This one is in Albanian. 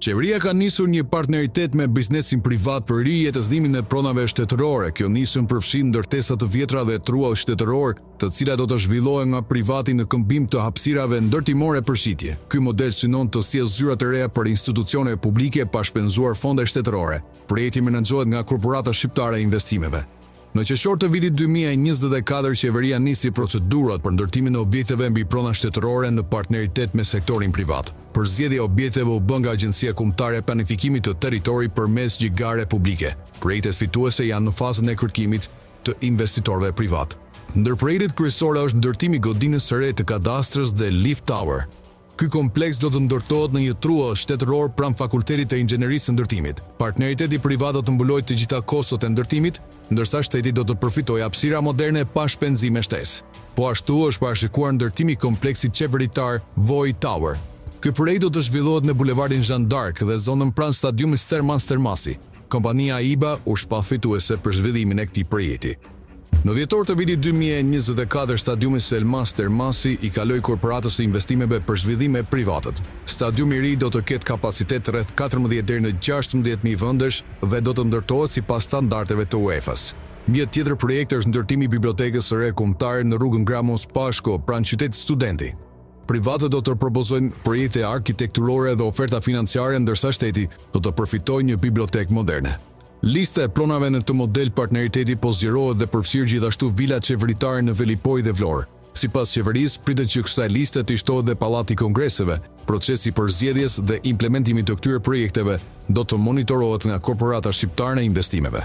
Qeveria ka nisur një partneritet me biznesin privat për rijetëzimin e pronave shtetërore. Kjo nismë përfshin ndërtesa të vjetra dhe truall shtetëror, të cilat do të zhvillohen nga privati në këmbim të hapësirave ndërtimore për shitje. Ky model synon të sjellë zyra të reja për institucione publike pa shpenzuar fonde shtetërore. Projekti menaxhohet nga Korporata Shqiptare e Investimeve. Në qershor të vitit 2024, qeveria nisi procedurat për ndërtimin e objekteve mbi prona shtetërore në partneritet me sektorin privat. Përzgjedhja e objekteve u bë nga Agjencia Kombëtare e Planifikimit të Territorit përmes një gare publike. Projektet fituese janë në fazën e kërkimit të investitorëve privat. Ndër projektet kryesore është ndërtimi i godinës së re të kadastrës dhe Lift Tower. Ky kompleks do të ndërtohet në një truall shtetëror pranë Fakultetit të Inxhinierisë së Ndërtimit. Partneriteti privat do të mbulojë të gjitha kostot e ndërtimit, ndërsa shteti do të përfitojë hapësira moderne pa shpenzime shtesë. Po ashtu është parashikuar ndërtimi i kompleksit qeveritar Voi Tower. Ky projekt do të zhvillohet në bulevardin Jean d'Arc dhe zonën pranë stadiumit Sterman Stermasi. Kompania IBA u shpall fituese për zhvillimin e këtij projekti. Në dhjetor të vitit 2024, stadiumi Selman Stërmasi i kaloi Korporatës së Investimeve për zhvillim me privatët. Stadiumi i ri do të ketë kapacitet rreth 14 deri në 16.000 vendesh dhe do të ndërtohet sipas standardeve të UEFA-s. Një tjetër projekt është ndërtimi i bibliotekës së re kombëtare në rrugën Gramoz Pashko, pranë qytetit Studenti. Privatët do të propozojnë projekte arkitekturore dhe oferta financiare, ndërsa shteti do të përfitojë një bibliotekë moderne. Lista e pronave në këtë model partneriteti po zgjerohet dhe përfshirë gjithashtu vilat qeveritare në Velipojë dhe Vlorë. Sipas qeverisë, pritet që kësaj liste të shtohet dhe Pallati i Kongreseve. Procesi i përzgjedhjes dhe implementimit të këtyre projekteve do të monitorohet nga Korporata Shqiptare e Investimeve.